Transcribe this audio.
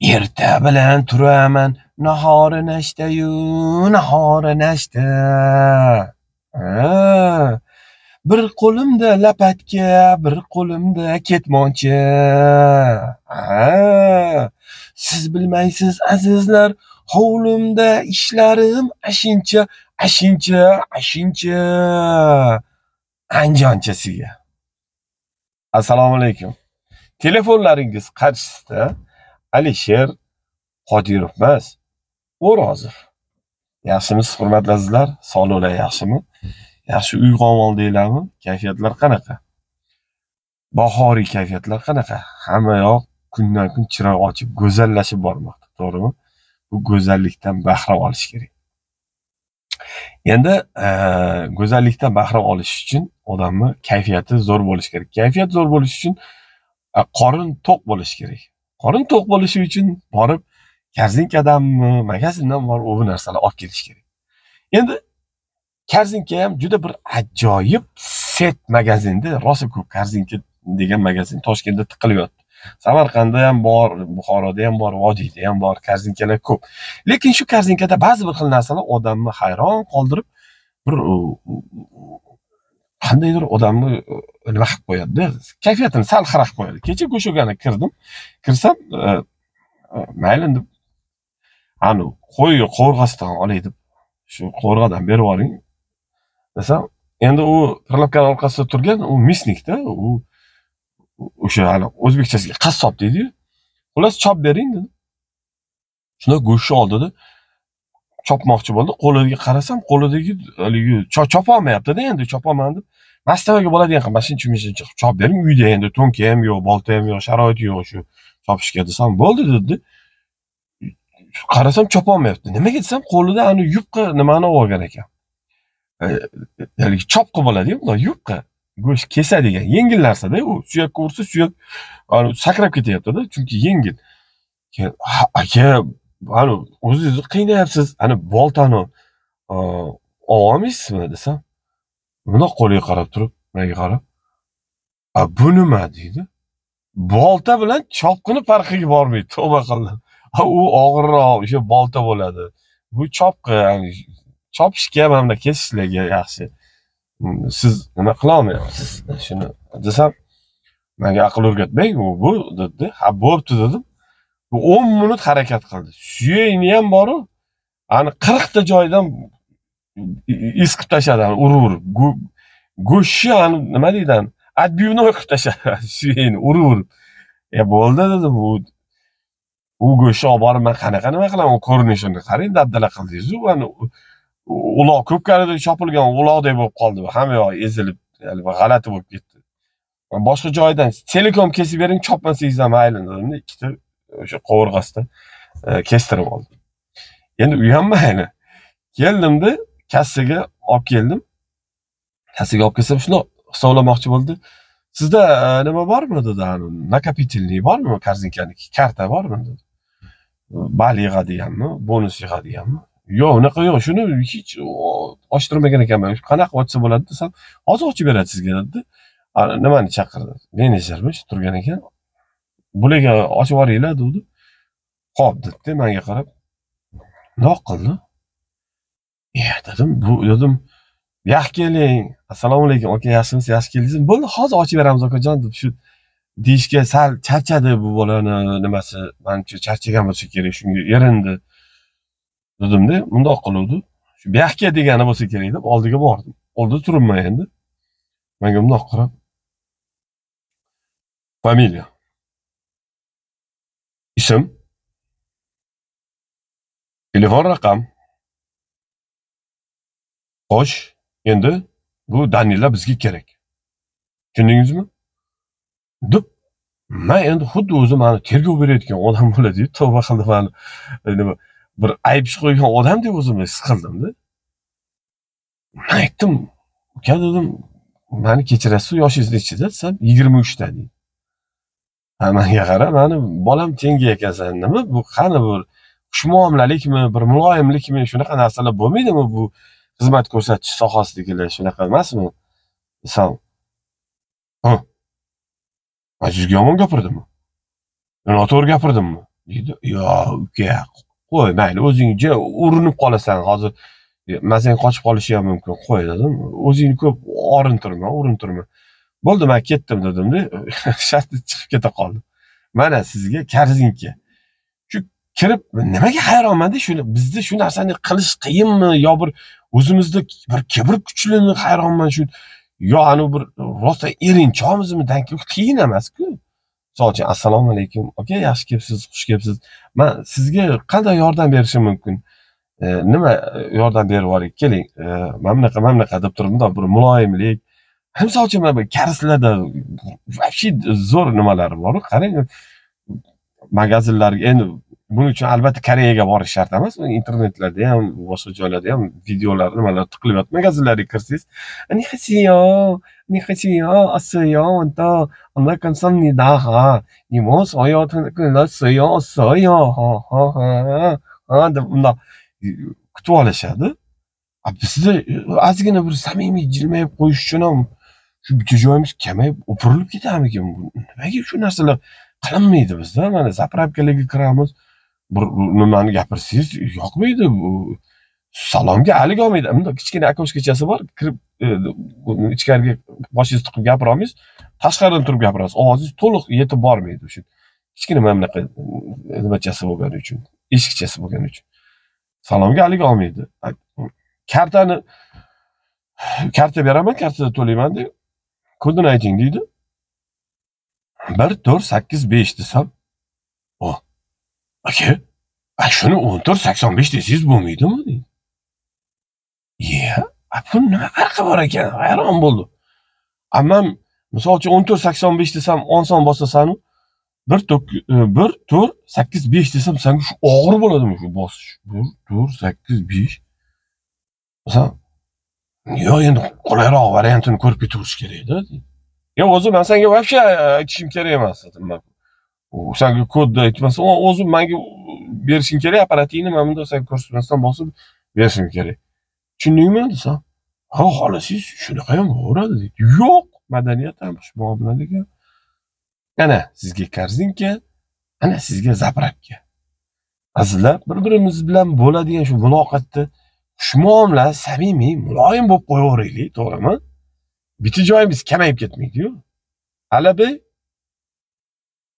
Erta bilan turaman, nahori nashta-yu, nahori nashta. Ha. Bir qo'limda lapatka, bir qo'limda ketmoncha. Ha. Siz bilmaysiz azizlar, hovlimda ishlarim ashincha, ashincha, ashincha. Andijonchasiga. Assalomu alaykum. Telefonlaringiz qarshisida Alisher Qodirov emas, O'rozov. Yaxshimisiz, hurmatli azizlar? Sog'liklar yaxshimi? Yaxshi uyg'onib oldinglarmi? Kayfiyatlar qanaqa? Bahoriy kayfiyatlar qanaqa? Hamma yoq kundan kun chiroy ochib, go'zallashib bormoqda, to'g'rimi? Bu go'zallikdan bahra olish kerak. Endi go'zallikdan bahra olish uchun odamni kayfiyati zo'r bo'lishi kerak. Kayfiyat zo'r bo'lishi uchun qorin to'q bo'lishi kerak. Qorin to'q bo'lishi uchun borib korzinkadanmi, magazindan borib u narsalar olib kelish kerak. Endi korzinka ham juda bir ajoyib set magazinda, rosa ko'p korzinka degan magazin Toshkentda tiqilib yotdi. Samarqandda ham bor, Buxoroda ham bor, Vodiyda ham bor, korzinkalar ko'p. Lekin shu korzinkada ba'zi bir xil narsalar odamni hayron qoldirib, bir qandaydir odamni nima qilib qo'yadi-da, kayfiyatini sal xira qilib qo'yadi. Kecha Go'shog'ani kirdim, kirsam, mayli deb, ani qo'y qovurg'asidan olay deb, shu qovurg'adan berib yuboring desam, endi u prilapkaning orqasida turgan, u misnikda, u o'sha hali o'zbekchasiga qassob deydi-yu. Xullas, chop bering dedi. Shunda go'shtni oldida chopmoqchi bo'ldi. Qo'liga qarasam, qo'lidagi haligi chopolmayapti-da, endi chopaman deb. Mastavaga bo'ladigan qilib, mana shuncha chop bering, uyda endi to'nka ham yo'q, bolta ham yo'q, sharoiti yo'q shu chopishga desam, bo'ldi dedi. Qarasam chopolmayapti. Nimaga desam, qo'lida ani yupqa nimani olgan ekan. Haligi chopqi bo'ladi-yu, bunday yupqa go'sht kesadigan yengil narsada u suyakka ursa suyak sakrab ketyapti-da, chunki yengil. Keyin aka, ani o'zingizni qiynayapsiz, ani boltani olmaysizmi desam, bundoq qo'liga qarab turib, menga qarab, "A bu nima?" deydi. Bolta bilan chopqini farqiga bormaydi, tavba qildim. U og'irroq o'sha bolta bo'ladi. Bu chopqi, ya'ni chopishga mana bunday kesishlarga yaxshi. Siz nima qila olmayapsiz shuni desam, menga aql o'rgatmang, u bu dedi. Ha, bo'pti dedim. Bu 10 minut harakat qildi. Suyagini ham boru, ani 40 ta joydan iz qilib tashladi, urib-urib. Go'shtni ani nima deydi, отбивной qilib tashladi, suyagini urib-urib. E bo'ldi dedim, u go'shtni olib borib men qanaqa nima qilaman, u ko'rinishini qarang, dabdala qildingiz-u, ani uloq ko'pkarida chopilgan uloqdek bo'lib qoldi. Hamma yoq ezilib, g'alati bo'lib ketdi. Boshqa joydan telekom kesib bering, chopmasangiz ham mayli dedim. Ikkita o'sha qovurg'asidan kestirib oldim. Endi u ham mayli. Keldimda kassaga olib keldim. Kassaga olib kelsam shuni hisoblamoqchi bo'ldi. Sizda nima bormi dedi, nakopительный bormi, korzinkaniki karta bormi dedi. Bal yig'adiganmi, bonus yig'adiganmi? Yo'q, unaqa yo'q. Shuni hech ochtirmagan ekanman. Qanaqa ochsa bo'ladi desam, hozir ochib beradi sizga dedi. Nimani chaqirdi? Menejermi shu turgan ekan. Bularga ochib yuboringlar dedi. Xo'p dedi, menga qarab nima qildi? Dedim, bu dedim, "Yaxshi keling. Assalomu alaykum aka, yaxshimisiz? Yaxshi keldingizmi? Bo'ldi, hozir ochib beramiz okajon" deb shu deyishga sal charchadi bu bolani nimasi, manimcha charchagan bo'lsa kerak, shunga erindi. Dedimda, bundoq qiluvdi. Shu buyoqqa degani bo'lsa kerak deb oldiga bordim. Oldida turibman endi. Menga bundoq qarab, familiya, ism, telefon raqam. Xo'sh, endi bu daniylar bizga kerak. Tushundingizmi? Deb men endi xuddi o'zi meni tergov berayotgan odam bo'ladi-yu, tavba qildim meni. Nima bir ayb ish qo'ygan odam deb o'zimni his qildim-da. Men aytdim, uka dedim, meni kechirasiz, yoshingiz nechida desam, 23 da deydi. Ha, menga qara, meni bolam tengi ekansan, nima bu, qani bir xushmuomalalikmi, bir muloyimlikmi, shunaqa narsalar bo'lmaydimi bu xizmat ko'rsatish sohasidagilar shunaqa emasmi? Desam, ha, sizga yomon gapirdimmi? Noto'g'ri gapirdimmi? Deydi. Yo, uka, qo'y, mayli, o'zing urinib qolasan hozir. Mazang qochib qolishi ham mumkin. Qo'y dedim. O'zingni ko'p orintirma, urintirma. Bo'ldi, men ketdim dedim-da, shartta chiqib keta qoldim. Mana sizga korzinka. Shu kirib nimaga hayronman-da, shuni bizda shu narsani qilish qiyinmi yo bir o'zimizda bir kibr kuchlini hayronman shu, yo anu bir rosa erinchoqmizmi, danki qiyin emas-ku. Misol uchun, assalomu alaykum, aka, yaxshi kelibsiz, xush kelibsiz. Men sizga qanday yordam berishim mumkin? Nima yordam berib yuboring, keling, mana bunaqa, mana bunaqa deb turib, bundoq bir muloyimlik. Misol uchun, mana bu koreyslarda вообще zo'r nimalari bor. Qarang, magazinlarga endi buning uchun albatta Koreyaga borish shart emas. Internetlarda ham, boshqa joylarda ham videolar, nimalar tiqilib yotibdi. Magazinlarga kirsangiz, "Annyeonghaseyo, annyeonghaseyo, asseyo, anta, anda kamsamnida ha, nimo soyo soyo soyo ha ha ha ha" deb bundoq kutib olishadi. Bizda ozgina bir samimiy jilmayib qo'yish uchun ham shu bitta joyimiz kamayib o'pirilib ketamikin? Nimaga shu narsalar qilinmaydi bizda? Mana zapravkalarga kiramiz, bir nimani gapirsangiz yoqmaydi, salomga alik olmaydi. Bundoq kichkina okoshkachasi bor, kirib ichkariga boshingizni tiqib gapira olmaysiz, tashqaridan turib gapirasiz, ovozingiz to'liq yetib bormaydi. O'sha kichkina mana bunaqa nimachasi bo'lgani uchun, eshikchasi bo'lgani uchun salomga alik olmaydi. Kartani, karta beraman, kartada to'layman deb, kodini ayting deydi. 1 4 8 5 desam, o, aka, shuni 14 85 desangiz bo'lmaydimi deydi. Iya, buni nima farqi bor ekan? Hayron bo'ldim. Amma misol uchun 14 85 desam oson bosasan-u, 1 4 8 5 desam senga shu og'ir bo'ladimi shu bosish? 1 4 8 5. Masalan, yo endi qulayroq variantini ko'rib ketaverish kerak-da. Yo o'zi men senga вообще aytishim kerak emas dedim men. Senga kodni aytmasam, o'zim menga berishing kerak, apparatingni men bunda senga ko'rsatmasdan bosib berishim kerak. Tushundingmi desam, ha, xohlasangiz shunaqa ham bo'laveradi deydi. Yo'q, madaniyat ham xushmuomalalik ham. Ana sizga korzinka, ana sizga zapravka. Azizlar, bir-birimiz bilan bo'ladigan shu muloqotda xushmuomala, samimiy, muloyim bo'lib qo'yaveraylik, to'g'rimi? Bitta joyimiz kamayib ketmaydi-yu. Alabey.